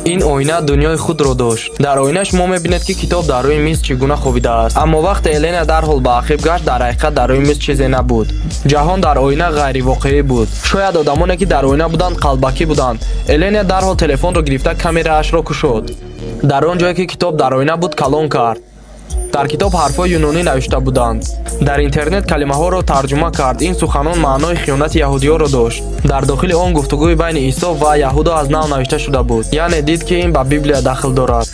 Ин оина дунёи худро дошт. Дар оина шумо мебинед, ки китоб дар рӯи миз чӣ гуна хобидааст. Аммо вақте Елена дарҳол ба ақиб гашт, дар ҳақиқат дар рӯи миз чизе набуд. Ҷаҳон дар оина ғайривоқеӣ буд. Шояд одамоне, ки дар оина буданд, қалбакӣ буданд. Елена дарҳол телефонро гирифта камераашро кушод. Дар он ҷое, ки китоб дар оина буд, калон кард. Дар китоб ҳарфҳои юнонӣ навишта буданд. Дар интернет калимаҳоро тарҷума кард. Ин суханон маънои хиёнати яҳудиёро дошт. Дар дохили он гуфтугӯи байни Исо ва Яҳудо аз нав навишта шуда буд. Яъне дид, ки ин ба Библия дахл дорад.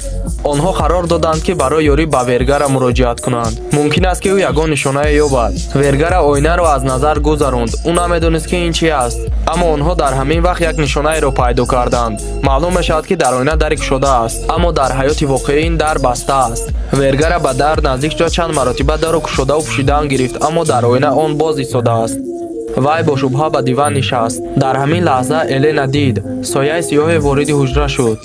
Онҳо қарор доданд, ки барои ёрӣ ба Вергара муроҷиат кунанд. Мумкин аст, ки ӯ ягон нишонае ёбад. Вергара оинаро аз назар гузаронд. Ӯ намедонист, ки ин чи аст. Аммо онҳо дар ҳамин вақт як нишонаеро пайдо карданд. Маълум мешавад, ки дар оина дари кушода аст, аммо дар ҳаёти воқеӣ ин дар баста аст. Вергара ба дар наздик шуда чанд маротиба дарро кушодаву пӯшидан гирифт, аммо дар оина он боз истодааст. Вай бо шубҳа ба диван нишаст. Дар ҳамин лаҳза Елена дид, сояи сиёҳе вориди ҳуҷра шуд.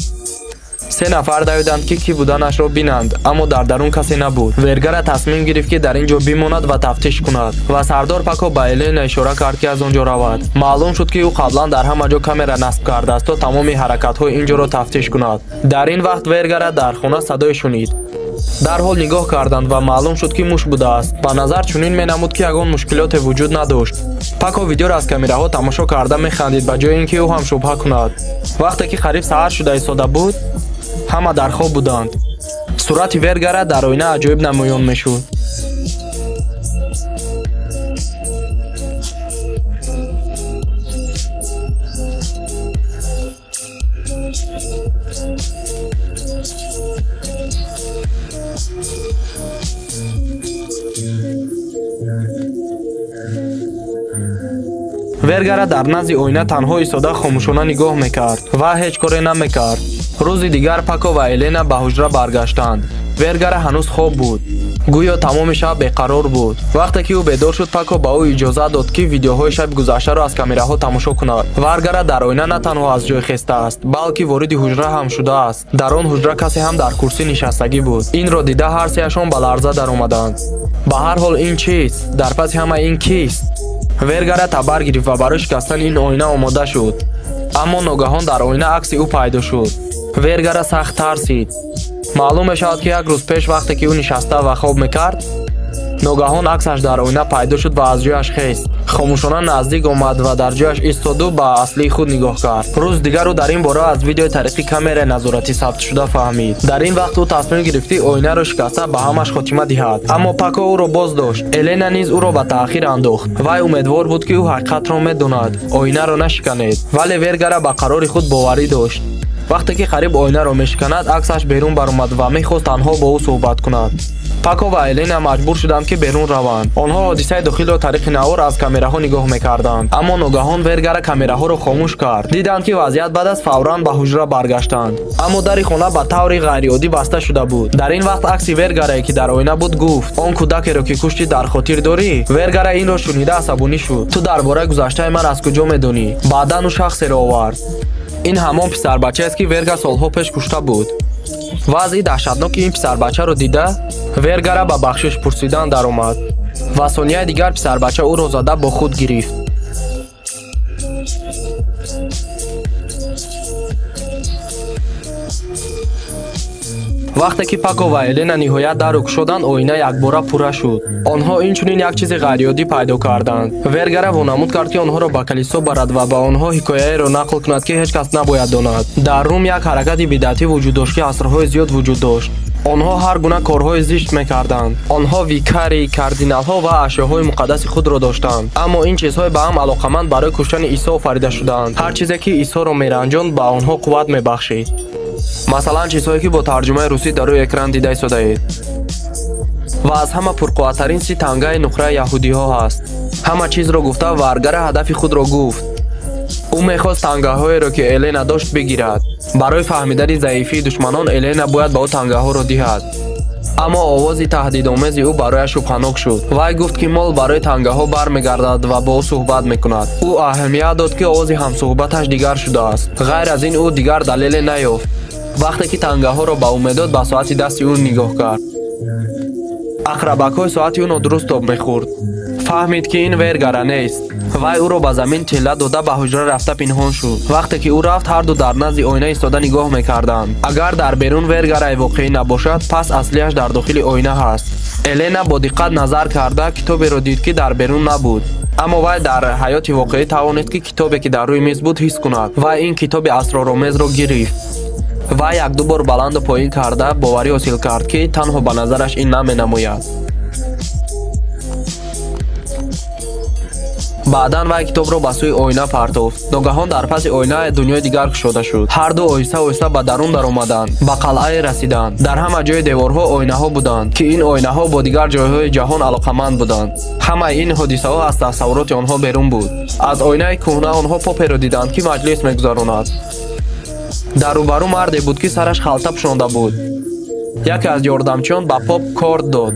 Се нафар давиданд, ки кӣ буданашро бинанд, аммо дар дарун касе набуд. Вергара тасмим гирифт, ки дар ин ҷо бимонад ва тафтиш кунад. Ва сардор Пако ба Елена ишора кард, ки аз он ҷо равад. Маълум шуд, ки ӯ қаблан дар ҳама ҷо камера насб кардааст, то тамоми ҳаракатҳои ин ҷоро тафтиш кунад. Дар ин вақт Вергара дар хона садое шунид. Дарҳол нигоҳ карданд ва маълум шуд, ки муш будааст. Ба назар чунин менамуд, ки ягон мушкилоте вуҷуд надошт. Пако видеоро аз камераҳо тамошо карда механдид, ба ҷои ин ки ӯ ҳам шубҳа кунад. Вақте ки қариб саҳар шуда истода буд, ҳама дар хоб буданд. Сурати Вергара дар оина аҷоиб намоён мешуд. Вергара дар назди оина танҳо истода хомӯшона нигоҳ мекард ва ҳеҷ коре намекард. Рӯзи дигар Пако ва Елена ба ҳуҷра баргаштанд. Вергара ҳанӯз хоб буд. Гӯё тамоми шаб беқарор буд. Вақте ки ӯ бедор шуд, Пако ба ӯ иҷозат дод, ки видеоҳои шаби гузаштаро аз камераҳо тамошо кунад. Вергара дар оина на танҳо аз ҷой хестааст, балки вориди ҳуҷра ҳам шудааст. Дар он ҳуҷра касе ҳам дар курсӣ нишастагӣ буд. Инро дида ҳар сеяшон ба ларза даромаданд. Ба ҳар ҳол ин чист? Дар паси ҳама ин кист? Вергара табар гирифт ва барои шикастани ин оина омода шуд. Аммо ногаҳон дар оина акси ӯ пайдо шуд. Вергара сахт тарсид. Маълум мешавад, ки як рӯз пеш вақте ки ӯ нишаста ва хоб мекард, ногаҳон аксаш дар оина пайдо шуд ва аз ҷояш хест. Хомӯшона наздик омад ва дар ҷояш истоду ба аслии худ нигоҳ кард. Рӯз дигар ӯ дар ин бора аз видеои тариқи камераи назоратӣ сабтшуда фаҳмид. Дар ин вақт ӯ тасмим гирифт, ки оинаро шикаста ба ҳамаш хотима диҳад. Аммо Пако ӯро боз дошт. Елена низ ӯро ба таъхир андохт. Вай умедвор буд, ки ӯ ҳақиқатро медонад. Оинаро нашиканед. Вале Вергара ба қарори худ боварӣ дошт. Вақте ки қариб оинаро мешиканад, аксаш берун баромад ва мехост танҳо бо ӯ суҳбат кунад. Пако ва Елена маҷбур шуданд, ки берун раванд. Онҳо ҳодисаи дохилро тариқи навор аз камераҳо нигоҳ мекарданд. Аммо ногаҳон Вергара камераҳоро хомӯш кард. Диданд, ки вазъият бад аст, фавран ба ҳуҷра баргаштанд. Аммо дари хона ба таври ғайриоддӣ баста шуда буд. Дар ин вақт акси Вергарае, ки дар оина буд, гуфт: он кӯдакеро, ки куштӣ, дар хотир дорӣ? Вергара инро шунида асабонӣ шуд. Ту дар бораи гузаштаи ман аз куҷо медонӣ? Баъдан ӯ шахсеро овард. Ин ҳамон писарбачаест, ки Верга солҳо пеш кушта буд. Вазъи даҳшатноки ин писарбачаро дида, Вергара ба бахшиш пурсидан даромад ва сонияи дигар писарбача ӯро зада бо худ гирифт. Вақте ки Пако ва Елена ниҳоят дарро кушоданд, оина якбора пурра шуд. Онҳо инчунин як чизи ғайриоддӣ пайдо карданд. Вергара вонамуд кард, ки онҳоро ба калисо барад ва ба онҳо ҳикояеро нақл кунад, ки ҳеҷ кас набояд донад. Дар Рум як ҳаракати бидъатӣ вуҷуд дошт, ки асрҳои зиёд вуҷуд дошт. Онҳо ҳар гуна корҳои зишт мекарданд. Онҳо викари, кардиналҳо ва ашёҳои муқаддаси худро доштанд. Аммо ин чизҳои ба ҳам алоқаманд барои куштани Исо офарида шудаанд. Ҳар чизе, ки Исоро меранҷонд, ба онҳо қувват мебахшид. Масалан, чизҳое, ки бо тарҷумаи русӣ дар рӯи экран дида истодаед. Ва аз ҳама пурқувваттарин 30 тангаи нуқраи яҳудиҳо ҳаст. Ҳама чизро гуфта, Вергара ҳадафи худро гуфт. Ӯ мехост тангаҳоеро, ки Елена дошт, бигирад. Барои фаҳмидани заифии душманон Елена бояд ба ӯ тангаҳоро диҳад. Аммо овози таҳдидомези ӯ барояш шубҳанок шуд. Вай гуфт, ки мол барои тангаҳо бармегардад ва бо ӯ суҳбат мекунад. Ӯ аҳамият дод, ки овози ҳамсуҳбаташ дигар шудааст. Ғайр аз ин ӯ дигар далеле наёфт. Вақте ки тангаҳоро ба ӯ медод, ба соати дасти ӯ нигоҳ кард. Ақрабакҳои соати ӯ нодуруст тоб мехӯрд. Фаҳмид, ки ин Вергара нест. Вай ӯро ба замин тилла дода ба ҳуҷра рафта пинҳон шуд. Вақте ки ӯ рафт, ҳарду дар назди оина истода нигоҳ мекарданд. Агар дар берун Вергараи воқеӣ набошад, пас аслиаш дар дохили оина ҳаст. Елена бо диққат назар карда китоберо дид, ки дар берун набуд. Аммо вай дар ҳаёти воқеӣ тавонист, ки китобе, ки дар рӯи миз буд, ҳис кунад. Вай ин китоби асроромезро гирифт. Вай якду бор баланду поин карда боварӣ ҳосил кард, ки танҳо ба назараш ин наменамояд. Баъдан вай китобро ба сӯи оина партофт. Ногаҳон дар паси оина дунёи дигар кушода шуд. Ҳарду оҳиста оҳиста ба дарун даромаданд, ба қалъае расиданд. Дар ҳама ҷои деворҳо оинаҳо буданд, ки ин оинаҳо бо дигар ҷойҳои ҷаҳон алоқаманд буданд. Ҳамаи ин ҳодисаҳо аз тасаввуроти онҳо берун буд. Аз оинаи кӯҳна онҳо поперо диданд, ки маҷлис мегузаронад. Дар рӯбарӯ марде буд, ки сараш халта пӯшонда буд. Яке аз ёрдамчиён ба поп корд дод.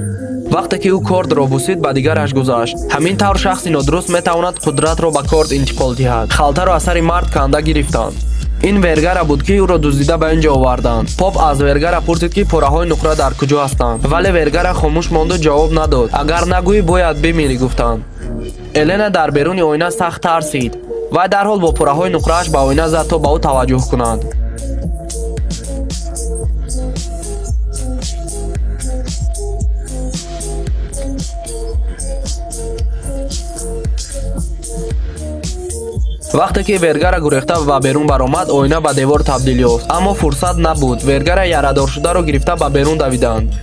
Вақте ки ӯ кордро бусид, ба дигараш гузашт. Ҳамин тавр шахси нодуруст метавонад қудратро ба корд интиқол диҳад. Халтаро аз сари мард канда гирифтанд. Ин Вергара буд, ки ӯро дуздида ба ин ҷо оварданд. Поп аз Вергара пурсид, ки пораҳои нуқра дар куҷо ҳастанд. Вале Вергара хомӯш монду ҷавоб надод. Агар нагӯӣ, бояд бимирӣ, гуфтанд. Елена дар беруни оина сахт тарсид. Вай дарҳол бо пораҳои нуқрааш ба оина зад, то ба ӯ таваҷҷӯҳ кунанд. Вақте ки Вергара гурехта ба берун баромад, оина ба девор табдил ёфт. Аммо фурсат набуд. Вергара ярадоршударо гирифта ба берун давиданд.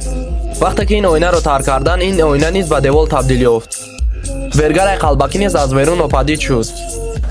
Вақте ки ин оинаро тар карданд, ин оина низ ба девол табдил ёфт. Вергараи қалбакӣ низ аз берун нопадид шуд.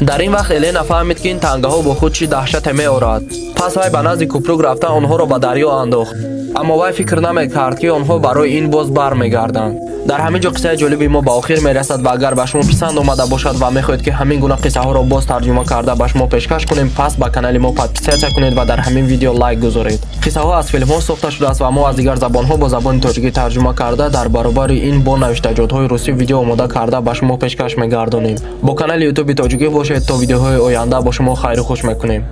Дар ин вақт Елена фаҳмид, ки ин тангаҳо бо худ чӣ даҳшате меорад. Пас вай ба назди купрук рафта онҳоро ба дарё андохт. Аммо вай фикр намекард, ки онҳо барои ин боз бармегарданд. Дар ҳамин ҷо қиссаи ҷолиби мо ба охир мерасад ва агар ба шумо писанд омада бошад ва мехоҳед, ки ҳамин гуна қиссаҳоро боз тарҷума карда ба шумо пешкаш кунем, пас ба канали мо подписаться кунед ва дар ҳамин видео лайк гузоред. Қиссаҳо аз филмҳо сохта шудааст ва мо аз дигар забонҳо бо забони тоҷикӣ тарҷума карда дар баробари ин бо навиштаҷотҳои русӣ видео омода карда ба шумо пешкаш мегардонем. Бо канали ютуби тоҷикӣ бошед то видеоҳои оянда бо шумо хайру хуш мекунем.